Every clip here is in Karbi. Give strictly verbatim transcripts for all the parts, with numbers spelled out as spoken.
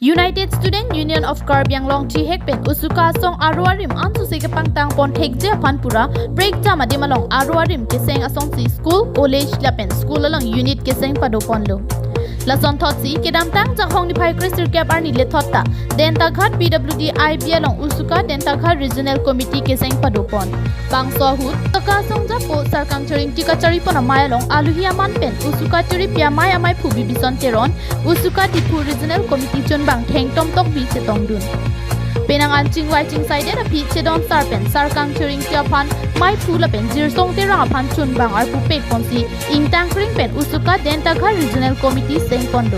United Student Union of Karbi Anglong, JUCOCA pen USUKA asong aro arim ansose kepangtang pon thekji aphan pura prekjam adim along aro arim keseng asongsi school, college lapen school along unit keseng pado ponlo. Lasonthotsi kedamtang Jakhong niphai kre sirkep arni lethot ta Dentaghat P W D I B along USUKA Dentaghat Regional Committee keseng pado pon. Bangso ahut USUKA asong japo Sar Kangthir Engti kachari pon amei along aluhi aman pen USUKA tiripi amei ameiphu Bibison Teron, USUKA Diphu Regional Committee chunbang Thengtom Tokbi chetongdun. Penang an chingvai chingsaidet aphi Chedon Sar pen Sar Kangthir Engti aphan meiphu lapen Jirsong Terang aphan chunbang arpu pek ponsi ingtangkring pen USUKA Dentaghat Regional Committee seng pondo.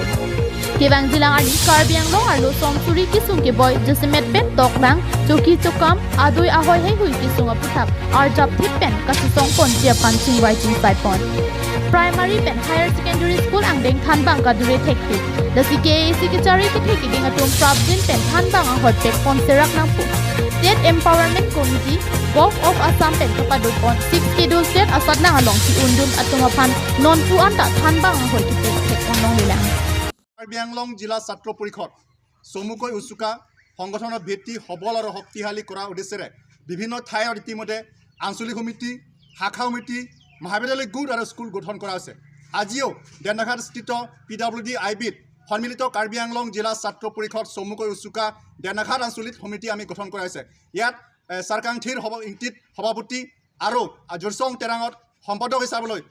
Kevangjilang arni Karbi Anglong arlo sonsuri kesung keboi jasemet pen toklang, choki chokam, adui ahoi heihui kesung aputhak arjapthip pen kachesong ponji aphan chingvai chingsai pon. Primary pen Higher Secondary School angdeng thanbang kadure thekthik. Lasi K A A C kachari kethe keding atum prapjin pen thanbang ahoi pek pon serak nangpo. State Empowerment Committee, Govt of Assam pen kapado pon Sixth Schedule state asatnang along ki-undun atum aphan nonpu anta thanbang ahoi kipek thek pon longlelang. Karbi আংলং জিলা ছাত্ৰ পৰিষদ চমুকৈ উচুকা সংগঠনৰ ভিত্তি সবল আৰু শক্তিশালী কৰাৰ উদ্দেশ্যেৰে বিভিন্ন ঠাইত ইতিমধ্যে আঞ্চলিক সমিতি, শাখা সমিতি, মহাবিদ্যালয় গোট আৰু স্কুল গঠন কৰা হৈছে। আজিও ডেনাঘাটস্থিত পি ডাব্লিউ ডি আই বিত সন্মিলিত কাৰ্বি আংলং জিলা ছাত্ৰ পৰিষদ চমুকৈ উচুকা ডেনাঘাট আঞ্চলিক সমিতি আমি গঠন কৰা হৈছে। ইয়াত এ, ছাৰ কাংথিৰ সভা ইংতিত সভাপতি আৰু জুৰচং তেৰাঙত সম্পাদক হিচাপলৈ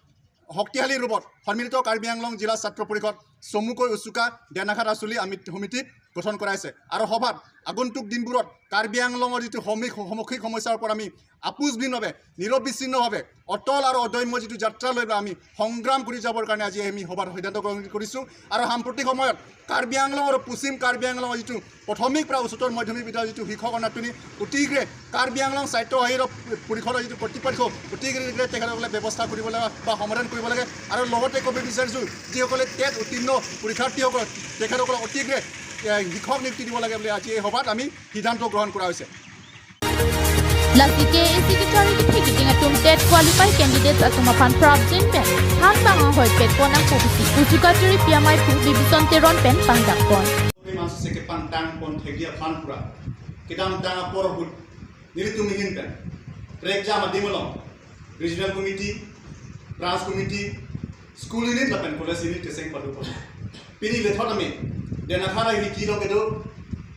শক্তিশালী ৰূপত সন্মিলিত কাৰ্বি আংলং জিলা ছাত্ৰ পৰিষদ চমুকৈ উচুকা ডেনাঘাট আঞ্চলিক আমি সমিতি গঠন কৰা হৈছে। আৰু সভাত আগন্তুক দিনবোৰত কাৰ্বি আংলঙৰ যিটো সমী- সমসাময়িক সমস্যাৰ ওপৰত আমি আপোচবিহীনভাৱে নিৰবিচ্ছিন্নভাৱে অটল আৰু অদম্য যিটো যাত্ৰা লৈ পেলাই আমি সংগ্ৰাম কৰি যাবৰ কাৰণে আজি আমি সভাত সিদ্ধান্ত গ্ৰহণ কৰিছোঁ। আৰু সাম্প্ৰতিক সময়ত কাৰ্বি আংলং আৰু পশ্চিম কাৰ্বি আংলঙৰ যিটো প্ৰাথমিক পৰা উচ্চতৰ মাধ্যমিক বিদ্যালয়ৰ যিটো শিক্ষকৰ নাটনি অতিশীঘ্ৰে কাৰ্বি আংলং স্বায়ত্তশাসিত পৰিষদৰ যিটো কৰ্তৃপক্ষ অতিশীঘ্ৰে তেখেতসকলে ব্যৱস্থা কৰিব লাগে বা সমাধান কৰিব লাগে। আৰু লগতে ক'ব বিচাৰিছোঁ, যিসকলে টেট উত্তীৰ্ণ পৰীক্ষাৰ্থীসকলক তেখেতসকলক অতিশীঘ্ৰে এ, শিক্ষক নিযুক্তি দিব লাগে বুলি আজি এই সভাত আমি সিদ্ধান্ত গ্ৰহণ কৰা হৈছে। Lasi K A A C kachari kethe keding atum tet qualified candidates atum aphan prapjin pen thanbang ahoi pek pon nangpo pusi usuka tiripi ameiphu Bibison Teron pen pangdak pon. Ore mansi seke pangtang pon thekji aphan pura kedamtang apor ahut nelitum ahin pen prekjam adim along regional committee, branch committee, school unit lapen college unit keseng pado pon. Pini lethot ami Dena Khat ahiti lo kedo,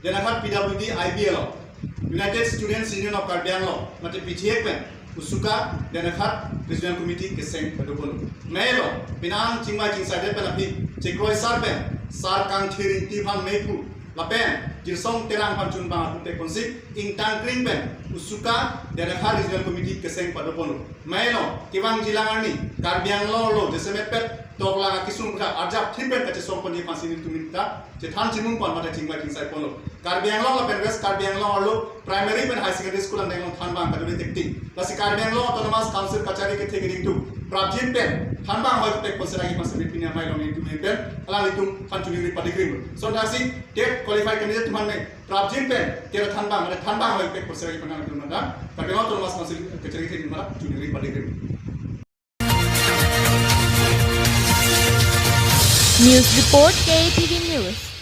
Dena Khat P W D I B along United Students Union of Karbi Anglong mate P T A pen usuka Dena Khat Regional Committee keseng pado pon. Mei lo penang chingvai chingsaidet pen aphi chekroi sar pen Sar Kangthir Engti aphan meiphu lapen Jirsong Terang aphan chunbang arpu pek ponsi ingtangkring pen usuka Dena Khat Regional Committee keseng pado pon. Mei lo kevangjilang arni Karbi Anglong arlo jasemet pen toklang akesung kha arjapthip pen kachesong ponji aphansi nelitum ta chethan chimung pon mate chingvai chingsai ponlo. Karbi Anglong lapen West Karbi Anglong arlo primary pen higher secondary school angdeng along thanbang kadure tekti. Lasi Karbi Anglong Autonomous Council kachari kethe keding atum prapjin pen thanbang ahoi pek pon serak aphansi pini amei along nelitum pen alanglitum aphan choningri padikrim. Sonthasi tet qualified candidate atum aphan me prapjin pen tet thanbang mate thanbang ahoi pek pon serak aphan alanglitum mata Karbi Anglong Autonomous Council kachari kethe keding mata choningri padikrim. News report, K A T V News.